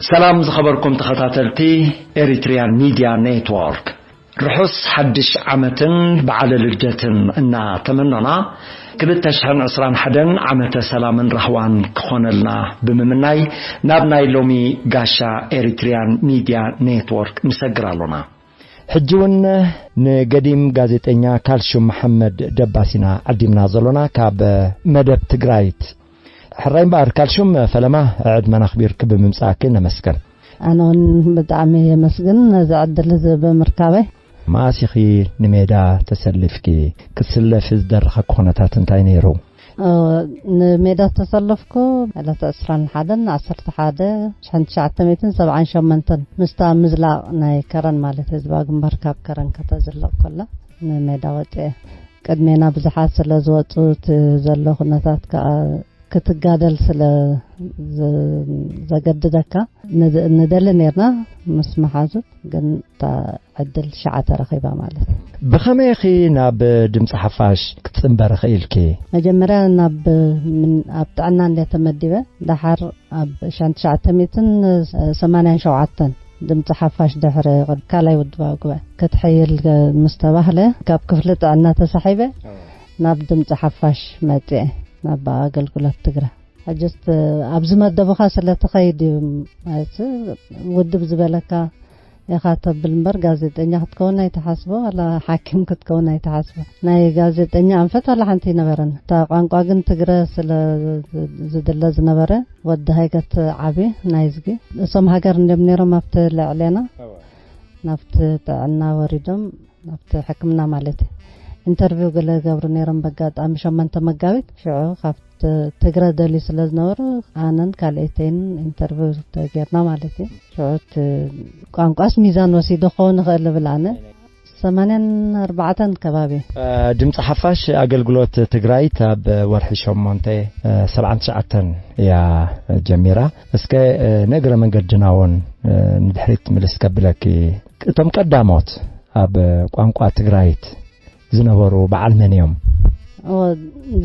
ሰላም ዝኸበርኩም ተኸታተልቲ ኤሪትሪያን ሚድያ ኔትወርክ፣ ርሑስ ሓድሽ ዓመትን በዓለ ልደትን እናተመነና፣ ክልተ ሽሕን ዕስራን ሓደን ዓመተ ሰላምን ራህዋን ክኾነልና ብምምናይ፣ ናብ ናይ ሎሚ ጋሻ ኤሪትሪያን ሚድያ ኔትወርክ ንሰግር ኣሎና። ሕጂ እውን ንገዲም ጋዜጠኛ ካልሹም መሓመድ ደባሲና ዓዲምና ዘሎና ካብ መደብ ትግራይት። ሕራይ እምበኣር ካልሹም፣ ፈለማ ዕድመና ኣኽቢርኪ ብምምጻእኪ ነመስግን። ኣነ እውን ብጣዕሚ የመስግን ነዚ ዕድል እዚ ብምርካበይ። መኣስ ኢኺ ንሜዳ ተሰሊፍኪ? ክትስለፊ ዝደረኸኪ ኩነታት እንታይ ነይሩ? ኦ፣ ንሜዳ ተሰለፍኩ ዕለት ዕስራን ሓደን ዓሰርተ ሓደ ሽሕን ትሽዓተ ሚእትን ሰብዓን ሸሞንተን ምስታ ምዝላቕ ናይ ከረን ማለት ህዝባዊ ግንባር ካብ ከረን ከተዝልቕ ከላ ንሜዳ ወፅኤ። ቅድሜና ብዙሓት ስለ ዝወፁ እቲ ዘሎ ኩነታት ከዓ ክትጋደል ስለ ዝ-፣ ዘገድደካ ንድ-፣ ንደሊ ነርና ምስ መሓዙት፣ ግን እታ ዕድል ሸዓ ተረኺባ ማለት እዩ። ብኸመይ ኢኺ ናብ ድምፂ ሓፋሽ ክትፅንበሪ ኽኢልኪ? መጀመርያ ናብ ምን-፣ ኣብ ጥዕና እንደ ተመዲበ፣ ደሓር ኣብ ሽሕን ትሽዓተ ሚእትን ሰማንያን ሸውዓተን ድምፂ ሓፋሽ ድሕሪ ካልኣይ ውድባዊ ጉባኤ ክትሕይል ምስ ተባህለ፣ ካብ ክፍሊ ጥዕና ተሳሒበ ናብ ድምፂ ሓፋሽ መፅኤ፣ ናብ ኣገልግሎት ትግራይ። ሕጅስ ኣብዚ መደብኻ ስለ ትኸይድ እዩ፣ ማለት ውድብ ዝበለካ ኢኻ ተብል እምበር፣ ጋዜጠኛ ክትከውን ኣይትሓስቦ፣ ዋላ ሓኪም ክትከውን ኣይትሓስቦ። ናይ ጋዜጠኛ ኣንፈት ዋላ ሓንቲ ኣይነበረን። እታ ቋንቋ ግን ትግረ ስለ ዝድለ ዝነበረ፣ ወዲ ሃይገት ዓቢ ናይዝጊ፣ እሶም ሃገር እንድዮም ነይሮም ኣብቲ ልዕሌና። ናብቲ ጥዕና ወሪዶም ናብቲ ሕክምና ማለት እዩ። ኢንተርቪው ገለ ገብሩ ነይሮም፣ በጋጣሚ ሸሞንተ መጋቢት። ሽዑ ካብቲ ትግረ ደልዩ ስለ ዝነበሩ፣ ኣነን ካልኣይተይን ኢንተርቪው ተጌርና ማለት እዩ። ሽዑ እቲ ቋንቋስ ሚዛን ወሲዱ ክኸውን ይኽእል እብል ኣነ። ሰማንያን ኣርባዕተን ከባቢ። እ፣ ድምፂ ሓፋሽ ኣገልግሎት ትግራይ ኣብ ወርሒ ሸሞንተ፣ እ፣ ሰብዓን ትሽዓተን እያ ጀሚራ። እስከ፣ እ፣ ንእግረ መንገድና እውን፣ እ፣ ንድሕሪት ምልስ ከብለኪ። እቶም ቀዳሞት ኣብ ቋንቋ ትግራይት ዝነበሩ በዓል መን እዮም? ኦ፣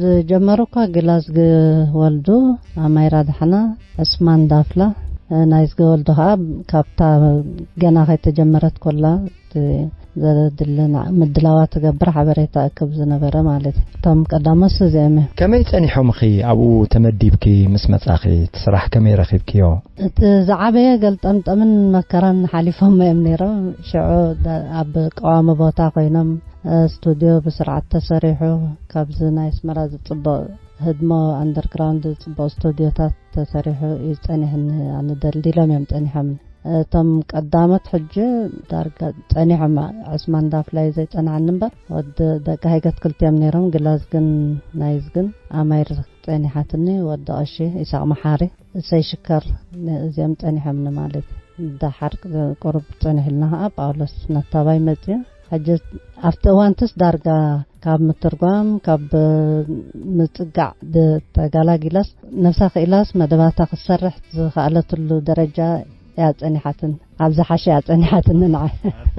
ዝጀመሩ እኳ ግላዝጊ ወልዱ፣ ኣማይራ ዳሕና፣ ዕስማን ዳፍላ፣ እ፣ ናይዝጊ ወልዱ ኸዓ ካብታ ገና ከይተጀመረት ኮላ እቲ ዘድሊ ና-፣ ምድላዋ ትገብር ሓበሬታ እክብ ዝነበረ ማለት እዩ። እቶም ቀዳሞት እዚኦም እዮም። ከመይ ጸኒሖምኺ ኣብኡ ተመዲብኪ ምስ መጻኺ? እቲ ስራሕ ከመይ ረኺብክዮ? እቲ ዝዓበየ ገልጠምጠምን መከራን ሓሊፎም እዮም ነይሮም። ሽዑ ዳ-፣ ኣብ ቀዋሚ ቦታ ኮይኖም፣ እ፣ ስቱድዮ ብስርዓት ተሰሪሑ፣ ካብዚ ናይ ኣስመራ ዝጽቡቕ ህድሞ ኣንደርግራውንድ ዝጽቡቕ ስቱድዮታት ተሰሪሑ እዩ ጸኒሕኒ። ኣነ ደልዲሎም እዮም ጸኒሖምኒ። እቶም ቀዳሞት ሕጂ ዳርጋ ጸኒሖም፣ ዕስማን ዳፍላይ ዘይጸንዓኒ እምበር፣ ወዲ ደቂ ሃይገት ክልቲኦም ነይሮም፣ ግላዝግን ናይዝግን ኣማይር ጸኒሓትኒ፣ ወዲ ቀሺ ኢሳቕ መሓሪ፣ እሰይ ሽከር፣ እዚኦም ጸኒሖምኒ ማለት እዩ። ደሓር ቁሩብ ጸኒሕልና ኸዓ ጳውሎስ ነታባይ መጽዩ። ሕጂ ኣብቲ እዋንትስ ዳርጋ ካብ ምትርጓም፣ ካብ ምጽጋዕ ድ-፣ ተጋላጊላስ፣ ነብሳ ክኢላስ መደባታ ክትሰርሕ ዝኸኣለትሉ ደረጃ እያ ጸኒሓትን፣ ኣብ ዝሓሸ እያ ጸኒሓትን ንዓይ።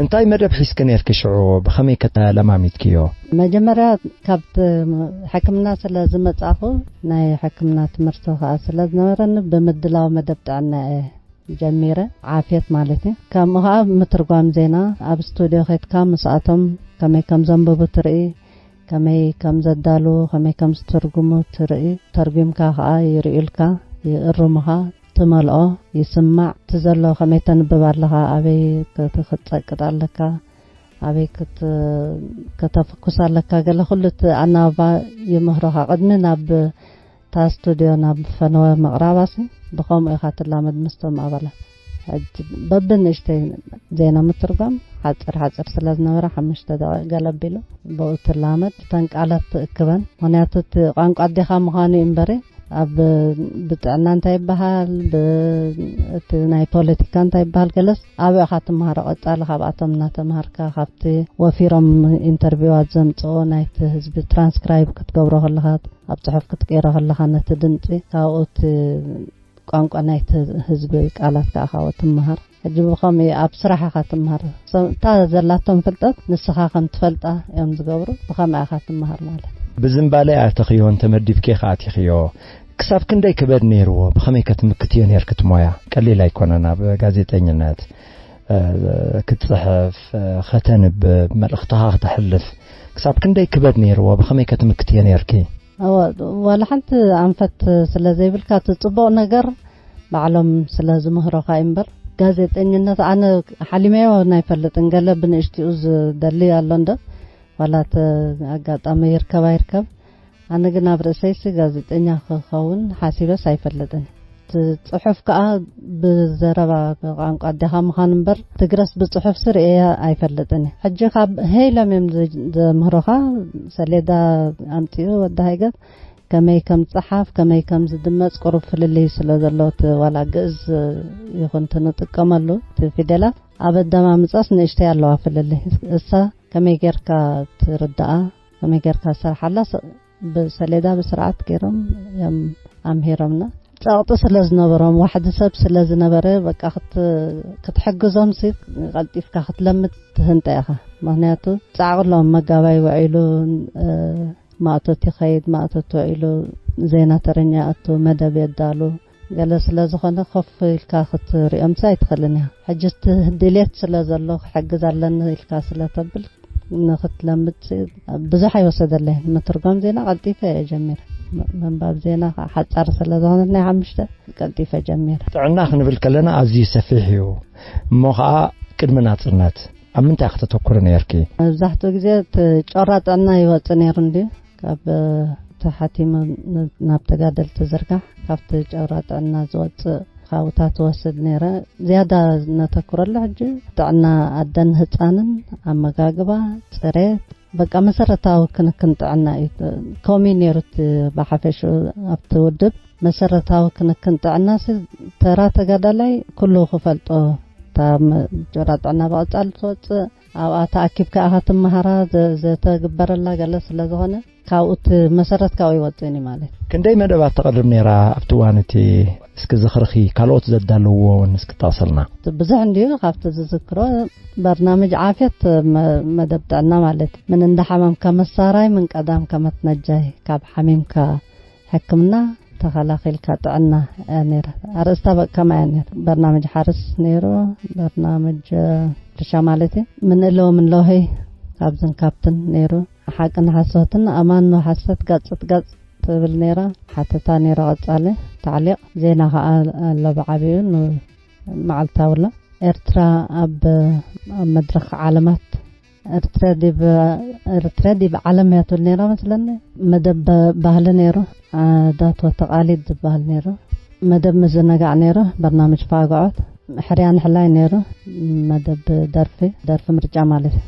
እንታይ መደብ ሒዝኪ ነርኪ ሽዑ? ብኸመይ ከ ተለማሚድክዮ? መጀመርያ ካብቲ ሕክምና ስለ ዝመጻኹ፣ ናይ ሕክምና ትምህርቲ ከኣ ስለ ዝነበረኒ፣ ብምድላው መደብ ጥዕና እየ ጀሚረ፣ ዓፍየት ማለት እዩ። ከምኡ ከኣ ምትርጓም ዜና፣ ኣብ ስቱድዮ ኸይድካ ምስኣቶም ከመይ ከም ዘንብቡ ትርኢ፣ ከመይ ከም ዘዳልዉ፣ ከመይ ከም ዝትርጉሙ ትርኢ። ተርጒምካ ከኣ ይርእዩልካ፣ ይእርሙኻ፣ ትመልኦ፣ ይስማዕ፣ እቲ ዘሎ ከመይ ተንብብ ኣለኻ፣ ኣበይ ክት-፣ ክትጸቅጥ ኣለካ፣ ኣበይ ክት-፣ ከተፍኩስ ኣለካ፣ ገለ ኩሉ እቲ ኣናብባ ይምህሮኻ። ቅድሚ ናብ እታ ስቱድዮ ናብ ፈነወ ምቕራባሲ ብኸምኡ ኢኻ ትላመድ ምስቶም ኣባላት። ሕጂ በብንእሽተይ ዜና ምትርጓም ሓፂር ሓፂር ስለ ዝነበረ ሓሙሽተ ደቂቕ ገለ ኣቢሉ ብኡ ትላመድ፣ እተን ቃላት ትእክበን። ምኽንያቱ እቲ ቋንቋ ኣዴኻ ምዃኑ እዩ እምበሪ፣ ኣብ ብጥዕና እንታይ ይበሃል፣ ብ-፣ እቲ ናይ ፖለቲካ እንታይ ይበሃል፣ ገለስ ኣብኡ ኢኻ ትመሃሮ። ቀጻሊ ካብኣቶም እናተምሃርካ፣ ካብቲ ወፊሮም ኢንተርቪዋት ዘምጽኦ ናይቲ ህዝቢ ትራንስክራይብ ክትገብሮ ከለኻ፣ ኣብ ጽሑፍ ክትቀይሮ ከለኻ ነቲ ድምጺ፣ ካብኡ እቲ ቋንቋ ናይቲ ህዝቢ ቃላት ከኣ ካብኡ ትመሃር። ሕጂ ብኸምኡ ኣብ ስራሕ ኢኻ ትመሃር። ሰ-፣ እታ ዘላቶም ፍልጠት ንስኻ ከም ትፈልጣ እዮም ዝገብሩ። ብኸምኣ ኢኻ ትመሃር ማለት። ብዝምባሌ ኣተኽዮን ተመዲብኪ ኢኻ ኣቲኽዮ። ክሳብ ክንደይ ክበድ ነይርዎ? ብኸመይ ከ ትምክትዮ ነይርኪ እቲ ሞያ? ቀሊል ኣይኮነን፣ ኣብ ጋዜጠኝነት፣ እ፣ ክትጽሕፍ፣ እ፣ ከተንብብ፣ መልእኽትኻ ክተሕልፍ፣ ክሳብ ክንደይ ክበድ ነይርዎ? ብኸመይ ከ ትምክትዮ ነይርኪ? እወ፣ ዋላ ሓንቲ ኣንፈት ስለ ዘይብልካ፣ እቲ ጽቡቕ ነገር ባዕሎም ስለ ዝምህሮኻ እዩ እምበር፣ ጋዜጠኝነት ኣነ ሓሊመዮ ኣይፈልጥን። ገለ ብንእሽትኡ ዝደሊ ኣሎ እንዶ፣ ዋላ እቲ ኣጋጣሚ ይርከብ ኣይርከብ። ኣነ ግን ኣብ ርእሰይሲ ጋዜጠኛ ክኸውን ሓሲበስ ኣይፈልጥን። እቲ ጽሑፍ ከኣ ብዘረባ፣ ብቋንቋ ኣዴኻ ምዃን እምበር፣ ትግረስ ብጽሑፍ ስር እየ ኣይፈልጥን እየ። ሕጂ ካብ ሄሎም እዮም ዝ-፣ ዘምህሮኻ፣ ሰሌዳ ኣምጺኡ ወዲ ሃይገት ከመይ ከም ዝጸሓፍ፣ ከመይ ከም ዝድመጽ ቁሩብ ፍልልይ ስለ ዘሎ፣ እቲ ዋላ ግእዝ ይኹን እቲ ንጥቀመሉ እቲ ፊደላት፣ ኣብ ኣደማምጻስ ንእሽተይ ኣለዋ ፍልልይ። እሳ ከመይ ጌርካ ትርድኣ፣ ከመይ ጌርካ ትሰርሓላ፣ ስ-፣ ብሰሌዳ ብስርዓት ገይሮም እዮም ኣምሂሮምና። ጸቕጢ ስለ ዝነበሮም፣ ዋሕዲ ሰብ ስለ ዝነበረ፣ በቃ ክት-፣ ክትሕግዞም ሲ ቀልጢፍካ ክትለምድ ትህንጠ ኢኻ። ምኽንያቱ ጻዕቂ ኣለዎም፣ መጋባይ ውዒሉ፣ እ፣ ማእቶት ይኸይድ፣ ማእቶት ውዒሉ፣ ዜና ተረኛ ይኣቱ፣ መደብ የዳሉ። ገለ ስለ ዝኾነ ኮፍ ኢልካ ክትሪኦምሲ ኣይትኽእልን ኢኻ። ሕጂ እቲ ድሌት ስለ ዘሎ ክሕግዝ ኣለኒ ኢልካ ስለ ተብል ንኽትለምድ ብዙሕ ኣይወሰደለይን። ምትርጓም ዜና ቀልጢፈ እየ ጀሚረ። ም-፣ ምንባብ ዜና ከዓ ሓጻር ስለ ዝኾነት ናይ ሓሙሽተ ቀልጢፈ ጀሚረ። ጥዕና ክንብል ከለና ኣዝዩ ሰፊሕ እዩ። እሞ ኸዓ ቅድሚ ናጽነት ኣብ ምንታይ ከተተኩሪ ነይርኪ? መብዛሕትኡ ግዜ እቲ ጮራ ጥዕና ይወጽእ ነይሩ እንድዩ። ካብ ተሓቲሙ ን-፣ ናብ ተጋደልቲ ዝርጋሕ፣ ካብቲ ጨውራ ጥዕና ዝወጽእ ካብኡታት ትወስድ ነይረ። ዝያዳ ነተኩረሉ ሕጂ ጥዕና ኣደን ህጻንን፣ ኣመጋግባ፣ ጽሬት፣ በቃ መሰረታዊ ክንክን ጥዕና እዩ። ከምኡ እዩ ነይሩ እቲ ብሓፈሽኡ ኣብቲ ውድብ። መሰረታዊ ክንክን ጥዕና ሲ ተራ ተጋዳላይ ኩሉ ክፈልጦ፣ እታ መ-፣ ጨውራ ጥዕና ብቐጻሊ ትወጽእ፣ ኣብኣ ተኣኪብካ ኢኻ ትመሃራ፣ ዘ-፣ ዘተግበረላ ገለ ስለ ዝኾነ፣ ካብኡ እቲ መሰረት ካብኡ ይወጽእን እዩ ማለት። ክንደይ መደባት ተቕርብ ነይራ ኣብቲ እዋን እቲ? እስኪ ዝኽርኺ ካልኦት ዘዳለውዎ እውን እስኪ ጠቕሰልና። ብዙሕ እንድዩ ካብቲ ዝዝክሮ፣ በርናምጅ ዓፍየት መ-፣ መደብ ጥዕና ማለት እዩ። ምን እንዳሓመምካ መሳራይ፣ ምን ቀዳም ከመትነጃይ፣ ካብ ሓሚምካ ሕክምና ተኸላኺልካ ጥዕና እያ ነይራ። ኣርእስታ በ-፣ ከምኣ እያ ነይራ። በርናምጅ ሓርስ ነይሩ፣ በርናምጅ፣ እ፣ ሕርሻ ማለት እዩ። ምን እለዎ ምን ለውሀይ ካብዝን ካብትን ነይሩ። ሓቅን ሓሶትን፣ ኣማን ወሓሰት፣ ጋጽ ትጋጽ ትብል ነይራ። ሓተታ ነይራ፣ ቀጻሊ ተዕሊቕ። ዜና ኸኣ ኣሎ ብዓቢኡ ን-፣ መዓልታዊ ኣሎ። ኤርትራ ኣብ፣ ኣብ መድረኽ ዓለማት፣ ኤርትራ ዲብ፣ ኤርትራ ዲብ ዓለም እያ ትብል ነይራ መስለኒ። መደብ ባህሊ ነይሩ፣ ኣዳት ወተቓሊድ ዝበሃል ነይሩ። መደብ ምዝንጋዕ ነይሩ፣ በርናምጅ ፋግዖት፣ ሕርያ ንሕላይ ነይሩ፣ መደብ ደርፊ፣ ደርፊ ምርጫ ማለት እዩ።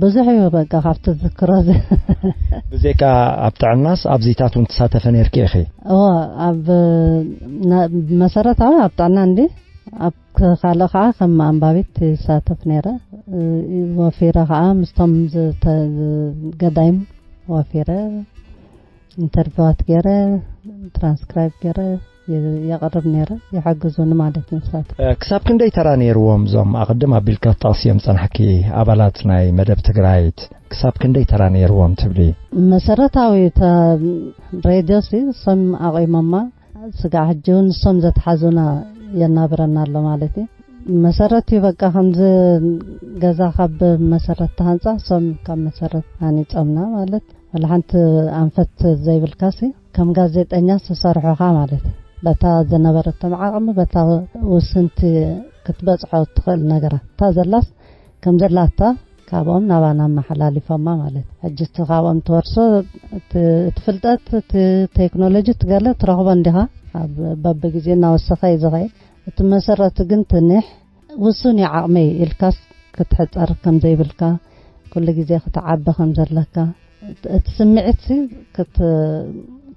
ብዙሕ እዩ በቃ ካብቲ ዝዝክሮ። ብዘይካ ኣብ ጥዕናስ ኣብዚታት እውን ትሳተፈ ነይርኪ ኢኺ? እዎ፣ ኣብ፣ ና-፣ መሰረታዊ ኣብ ጥዕና እንዲ፣ ኣብ ካልእ ከዓ ከም ኣንባቢት ይሳተፍ ነይረ። ወፊረ ከዓ ምስቶም ዝተ-፣ ገዳይም ወፊረ ኢንተርቪዋት ገይረ፣ ትራንስክራይብ ገይረ የ-፣ የቕርብ ነይረ፣ ይሕግዙኒ ማለት እዩ ንሳቶም። እ፣ ክሳብ ክንደይ ተራ ነይርዎም እዞም ኣቐድም ኣቢልካ ትጠቕስዮም ጸናሕኪ ኣባላት ናይ መደብ ትግራይት? ክሳብ ክንደይ ተራ ነይርዎም ትብሊ? መሰረታዊ ተ-፣ ሬድዮ ሲ እሶም ኣቑሞማ፣ ስጋዕ ሕጂ እውን ንሶም ዘትሓዙና የናብረና ኣሎ ማለት እዩ። መሰረት እዩ በቃ ከምዚ ገዛ ካብ መሰረት ተሃንጻ፣ እሶም ካብ መሰረት ሃኒጾምና ማለት። ወላ ሓንቲ ኣንፈት ዘይብልካሲ ከም ጋዜጠኛ ዝሰርሑኻ ማለት እዩ። በታ ዝነበረቶም ዓቕሚ፣ በታ ውስንቲ ክትበጽሖ እትኽእል ነገራት፣ እታ ዘላስ ከም ዘላታ ካብኦም ናባና ኣመሓላሊፎማ ማለት። ሕጂ እቲ ካብኦም ትወርሶ፣ እቲ፣ እቲ ፍልጠት፣ እቲ ቴክኖሎጂ፣ እቲ ገለ ትረኽቦ እንዲኻ፣ ኣብ በብግዜ እናወሰኸ እዩ ዝኸይድ። እቲ መሰረቱ ግን ትንሕ ውሱን እዩ ዓቕመይ ኢልካስ ክትሕጸር ከም ዘይብልካ፣ ኩሉ ግዜ ክትዓቢ ከም ዘለካ፣ እቲ ስምዒትሲ ክት-፣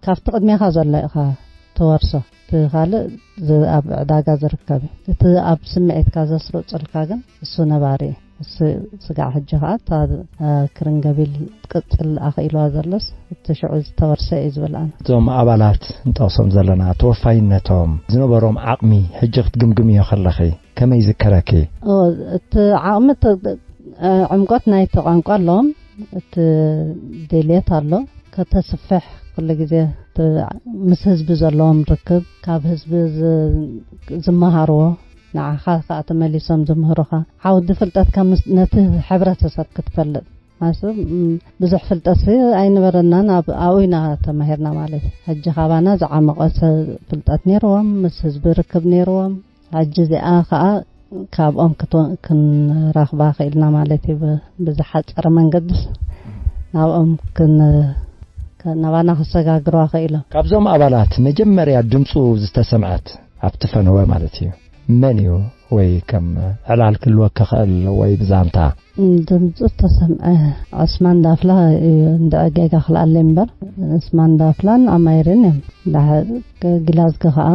ካብቲ ቅድሜኻ ዘሎ ኢኻ ትወርሶ። እቲ ካልእ ዝ-፣ ኣብ ዕዳጋ ዝርከብ እዩ። እቲ ኣብ ስምዒትካ ዘስርጹልካ ግን እሱ ነባሪ እዩ። እሱ ስጋዕ ሕጂ ኸዓ እታ፣ እ፣ ክርንገቢል ክትቅጽል ኣኽኢልዋ ዘሎስ እቲ ሽዑ ዝተወርሰ እዩ ዝብል ኣነ። እዞም ኣባላት ንጠቕሶም ዘለና ተወፋይነቶም፣ ዝነበሮም ዓቕሚ ሕጂ ክትግምግምዮ ከለኺ ከመይ ይዝከረኪ? ኦ፣ እቲ ዓቕሚ ተ-፣ እ፣ ዕምቆት ናይቲ ቋንቋ ኣለዎም፣ እቲ ድልየት ኣሎ፣ ከተስፍሕ ኩሉ ግዜ እቲ ምስ ህዝቢ ዘለዎም ርክብ፣ ካብ ህዝቢ ዝ-፣ ዝመሃርዎ፣ ንዓኻ ከኣ ተመሊሶም ዝምህሩኻ፣ ዓውዲ ፍልጠትካ ምስ፣ ነቲ ሕብረተሰብ ክትፈልጥ። ማሱ፣ ም፣ ብዙሕ ፍልጠት ኣይነበረናን፣ ኣብ፣ ኣብኡ ኢና ተማሂርና ማለት እዩ። ሕጂ ካባና ዝዓመቐ ሰ-፣ ፍልጠት ነይርዎም፣ ምስ ህዝቢ ርክብ ነይርዎም። ሕጂ እዚኣ ከኣ ካብኦም ክትወ-፣ ክንረኽባ ክኢልና ማለት እዩ። ብ-፣ ብዝሓጸረ መንገድስ ናብኦም ክን-፣ ከ-፣ ናባና ክሰጋግርዋ ክኢሎም። ካብዞም ኣባላት መጀመርያ ድምፁ ዝተሰምዐት ኣብቲ ፈነወ ማለት እዩ፣ መን እዩ? ወይ ከም ዕላል ክህልወካ ክእል ወይ ብዛንታ? ድምፁ ዝተሰምዐ ዑስማን ዳፍላ እዩ፣ እንድዒ ጌጋ ክልኣለይ እምበር። ዑስማን ዳፍላን ኣማይርን እዮም። ዳሕ-፣ ጊላዝጎ ከኣ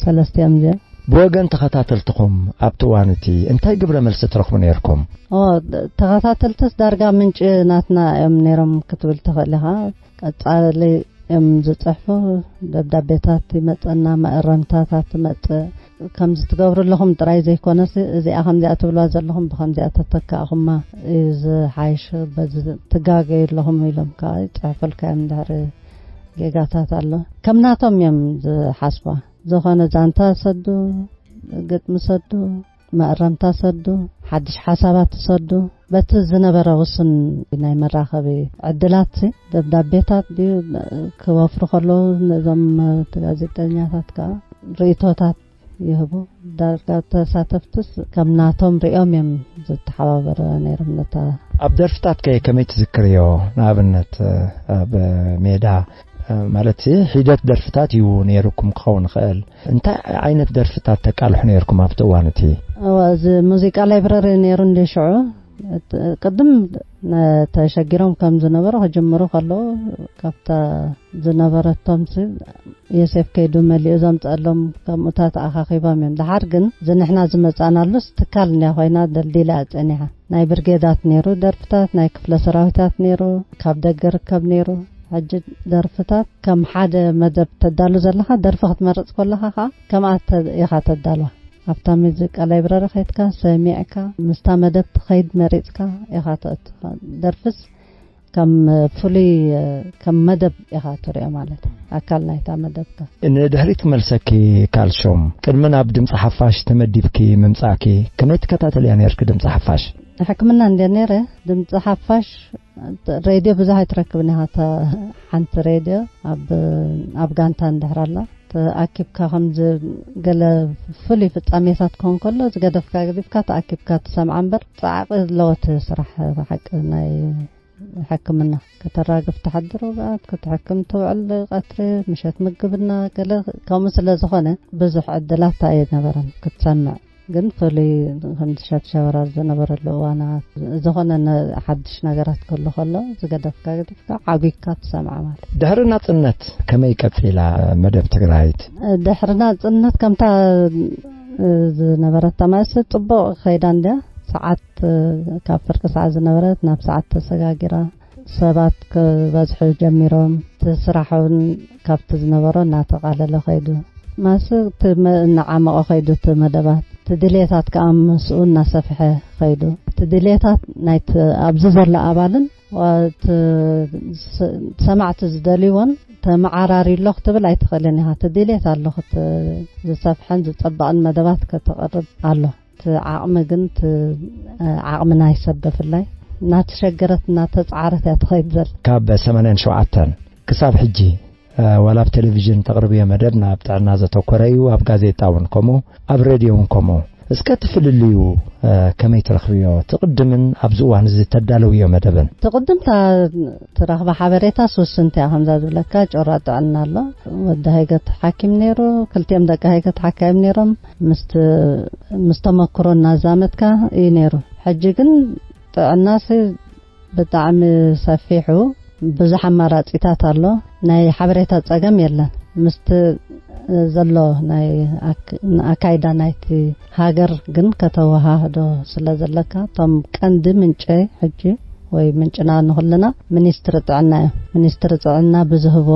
ሰለስቲኦም እዚኦም። ብወገን ተኸታተልትኹም ኣብቲ እዋን እቲ እንታይ ግብረ መልሲ ትረኽቡ ነይርኩም? ኦ፣ ተኸታተልትስ ዳርጋ ምንጪ ናትና እዮም ነይሮም ክትብል ትኽእል ኢኻ። ቀጻሊ እዮም ዝጽሕፉ፣ ደብዳቤታት ይመጸና፣ መእረምታታት ትመጽእ። ከምዚ ትገብሩ ኣለኹም ጥራይ ዘይኮነስ፣ እዚኣ ከምዚኣ ትብልዋ ዘለኹም ብኸምዚኣ ተተካእኹማ እዩ ዝሓይሽ፣ በዚ ትጋገዩ ኣለኹም ኢሎም ከኣ ይጽሕፉልካ እዮም። ድሕሪ ጌጋታት ኣሎ፣ ከም ናቶም እዮም ዝሓስቧ። ዝኾነ ዛንታ ሰዱ፣ ግጥሚ ሰዱ፣ መእረምታ ሰዱ፣ ሓድሽ ሓሳባት ትሰዱ። በቲ ዝነበረ ውሱን ናይ መራኸቢ ዕድላት ሲ፣ ደብዳቤታት ድዩ፣ ክወፍሩ ከለዉ ነዞም፣ እቲ ጋዜጠኛታት ከኣ ርእይቶታት ይህቡ። ዳርጋ ተሳተፍትስ ከም ናቶም ሪኦም እዮም ዝተሓባበሩ ነይሮም። ነታ ኣብ ደርፍታት ከ ከመይ ትዝክርዮ? ንኣብነት፣ ኣብ ሜዳ፣ ማለት ሲ፣ ሒደት ደርፍታት እዩ ነይሩኩም ክኸውን ይኽእል። እንታይ ዓይነት ደርፍታት ተቃልሑ ነይርኩም ኣብቲ እዋን እቲ? እዋ፣ እዚ ሙዚቃ ላይብረሪ ነይሩ እንደ ሽዑ። እቲ ቅድም ነ-፣ ተሸጊሮም ከም ዝነበሩ ክጅምሩ ከለዉ፣ ካብታ ዝነበረቶም ሲ፣ ዮሴፍ ከይዱ መሊኡ ዘምጸሎም ከምኡታት ኣኻኺቦም እዮም። ደሓር ግን እዚ ንሕና ዝመጻናሉስ ትካል እንድያ ኮይና ደልዲላ እያ ጸኒሓ። ናይ ብርጌዳት ነይሩ ደርፍታት፣ ናይ ክፍለ ሰራዊታት ነይሩ፣ ካብ ደገ ርከብ ነይሩ። ሕጂ ደርፍታት ከም ሓደ መደብ ተዳሉ ዘለኻ፣ ደርፊ ክትመርጽ ከለኻ ኸኣ ከምኣ ተ-፣ ኢኻ ተዳልዋ። ኣብታ ሙዚቃ ላይብረሪ ከይድካ ሰሚዕካ፣ ምስታ መደብ ትኸይድ መሪጽካ ኢኻ ተእቱ። ደርፍስ ከም ፍሉይ፣ ከም መደብ ኢኻ ትሪኦ ማለት እዩ። ኣካል ናይታ መደብካ። ንድሕሪት ክመልሰኪ ካልሾም፣ ቅድሚ ናብ ድምፂ ሓፋሽ ተመዲብኪ ምምጻእኪ፣ ከመይ ትከታተልያ ነይርኪ ድምፂ ሓፋሽ? ሕክምና እንድየ ነይረ፣ ድምፂ ሓፋሽ ሬድዮ ብዙሕ ኣይትረክብን ኢኻ። እታ ሓንቲ ሬድዮ ኣብ፣ ኣብ ጋንታ እንድሕር ኣላ፣ ተኣኪብካ ከምዚ ገለ ፍሉይ ፍጻሜታት ክኸውን ከሎ፣ ዝገደፍካ ገዲፍካ ተኣኪብካ ትሰምዓ እምበር፣ ጻዕቂ ኣለዎ እቲ ስራሕ ብሓቂ ናይ ሕክምና። ከተራግፍ ትሓድር ወግኣት፣ ክትሕክም ትውዕል ቀትሪ፣ ምሸት ምግብና ገለ ከምኡ ስለ ዝኾነ፣ ብዙሕ ዕድላት ኣይነበረን ክትሰምዕ። ግን ፍሉይ ከምዚ ሸብሸበራር ዝነበረሉ እዋናት፣ ዝኾነ ነ-፣ ሓድሽ ነገራት ክህሉ ከሎ፣ ዝገደፍካ ገዲፍካ ዓጒግካ ትሰምዓ ማለት። ድሕሪ ናጽነት ከመይ ቀጺላ መደብ ትግራይት? ድሕሪ ናጽነት ከምታ ዝነበረት ተማእስ ጽቡቕ ከይዳ እንድያ። ሰዓት፣ ካብ ፍርቂ ሰዓት ዝነበረት ናብ ሰዓት ተሰጋጊራ፣ ሰባት ክበዝሑ ጀሚሮም፣ እቲ ስራሕ እውን ካብቲ ዝነበሮ እናተቓለለ ከይዱ። ማስ እቲ መ-፣ እናዓመቐ ከይዱ፣ እቲ መደባት፣ እቲ ድሌታት ከኣ ምስኡ እናሰፍሐ ከይዱ። እቲ ድሌታት ናይቲ ኣብዚ ዘሎ ኣባልን፣ ዋ-፣ እቲ ስ-፣ ሰማዕቲ ዝደልይዎን ተመዓራሪ ኣሎ ክትብል ኣይትኽእልን ኢኻ። እቲ ድሌት ኣሎ፣ ክት-፣ ዝሰፍሐን ዝጸበቕን መደባት ከተቕርብ ኣሎ። እቲ ዓቕሚ ግን፣ እቲ ዓቕሚ ናይ ሰብ ብፍላይ እናተሸገረት እናተጻዕረት እያ ትኸይድ ዘላ። ካብ ሰማንያን ሸውዓተን ክሳብ ሕጂ፣ እ፣ ዋላ ኣብ ቴሌቪዥን ተቕርብዮ መደብ ናብ ጥዕና ዘተኮረ እዩ፣ ኣብ ጋዜጣ እውን ከምኡ፣ ኣብ ሬድዮ እውን ከምኡ። እስከ እቲ ፍልልዩ፣ እ፣ ከመይ ትረኽብዮ? ትቕድምን ኣብዚ እዋን እዚ ተዳለውዮ መደብን? ትቕድምታ ትረኽባ ሓበሬታስ ውስንቲ እያ። ከምዛ ዝብለካ ጮራ ጥዕና ኣሎ። ወዲ ሃይገት ሓኪም ነይሩ፣ ክልቲኦም ደቂ ሃይገት ሓካይም ነይሮም። ምስቲ፣ ምስ ተመክሮ እናዛመትካ እዩ ነይሩ። ሕጂ ግን ጥዕናሲ ብጣዕሚ ሰፊሑ፣ ብዙሕ ኣማራጺታት ኣሎ። ናይ ሓበሬታ ጸገም የለን። ምስቲ ዘሎ ናይ ኣክ-፣ ኣካይዳ ናይቲ ሃገር ግን ከተወሃህዶ ስለ ዘለካ፣ እቶም ቀንዲ ምንጨይ ሕጂ ወይ ምንጭና ንኹልና ሚኒስትሪ ጥዕና እዩ። ሚኒስትሪ ጥዕና ብዝህቦ፣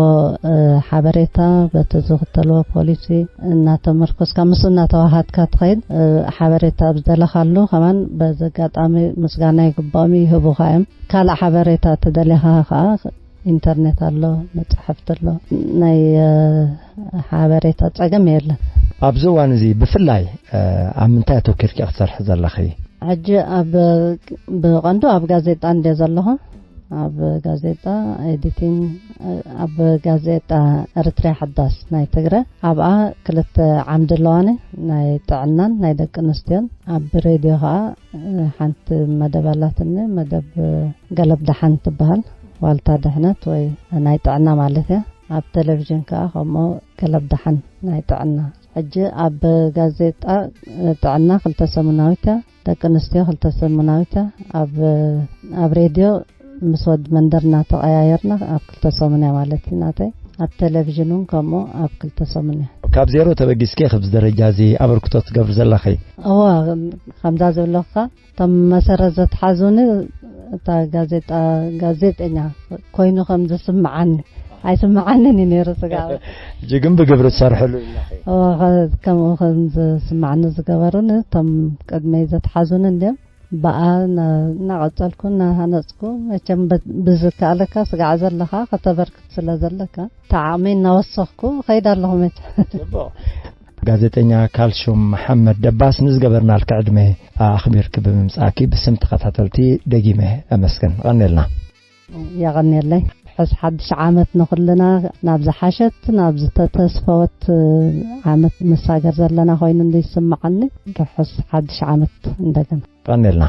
እ፣ ሓበሬታ፣ በቲ ዝኽተልዎ ፖሊሲ እናተመርኮስካ፣ ምስ እናተዋሃድካ ትኸይድ። እ፣ ሓበሬታ ኣብ ዝደለኻሉ ከማን በዚ ኣጋጣሚ ምስጋና ይግባኦም ይህቡኻ እዮም። ካልእ ሓበሬታ ተደሊኻ ከኣ ኢንተርኔት ኣሎ፣ መጻሕፍቲ ኣሎ። ናይ ሓበሬታ ጸገም የለን። ኣብዚ እዋን እዚ ብፍላይ ኣብ ምንታይ ኣተኪርኪ ክትሰርሒ ዘለኺ? ሕጂ ኣብ ብቐንዱ ኣብ ጋዜጣ እንደ ዘለኹ፣ ኣብ ጋዜጣ ኤዲቲንግ፣ ኣብ ጋዜጣ ኤርትራ ሓዳስ ናይ ትግረ፣ ኣብኣ ክልተ ዓምዲ ኣለዋኒ፣ ናይ ጥዕናን ናይ ደቂ ኣንስትዮን። ኣብ ሬድዮ ከዓ ሓንቲ መደብ ኣላትኒ፣ መደብ ገለብ ደሓን ትበሃል፣ ዋልታ ድሕነት ወይ ናይ ጥዕና ማለት እያ። ኣብ ቴሌቪዥን ከዓ ከምኡ ገለብ ደሓን ናይ ጥዕና። ሕጂ ኣብ ጋዜጣ ጥዕና ክልተ ሰሙናዊት እያ፣ ደቂ ኣንስትዮ ክልተ ሰሙናዊት እያ። ኣብ ኣብ ሬድዮ ምስ ወዲ መንደር እናተቐያየርና ኣብ ክልተ ሰሙን እያ ማለት እዩ ናተይ። ኣብ ቴሌቪዥን እውን ከምኡ ኣብ ክልተ ሰሙን እያ። ካብ ዜሮ ተበጊስኪ ኣብዚ ደረጃ እዚ ኣበርክቶ ትገብሪ ዘለኺ? እዋ፣ ከምዛ ዝብለካ፣ እቶም መሰረት ዘትሓዙኒ፣ እታ ጋዜጣ፣ ጋዜጠኛ ኮይኑ ከም ዝስምዓኒ ኣይስምዓንን እዩ ነይሩ ስጋብ ሕጂ ግን ብግብሪ ትሰርሕሉ ኣለኺ። እዋ፣ ከ-፣ ከምኡ ከም ዝስምዓኒ ዝገበሩኒ እቶም ቅድመይ ዘትሓዙኒ እንድዮም። ብኣ እና-፣ እናቐጸልኩ እናሃነጽኩ፣ መቸም ብ-፣ ብዝከኣለካ ስጋዕ ዘለኻ ከተበርክት ስለ ዘለካ፣ እቲ ዓቕመይ እናወሰኽኩ ኸይድ ኣለኹ መቸም። ጽቡቕ። ጋዜጠኛ ካልሹም መሓመድ ደባስ፣ ንዝገበርናልኪ ዕድመ ኣኽቢርኪ ብምምጻእኪ ብስም ተኸታተልቲ ደጊመ ኣመስግን። ቀኔልና። የቐንየለይ። ርሑስ ሓድሽ ዓመት ንኹልና። ናብ ዝሓሸት፣ ናብ ዝተተስፈወት ዓመት ንሳገር ዘለና ኮይኑ እንደ ይስምዓኒ። ርሑስ ሓድሽ ዓመት እንደገና። ቀኔልና።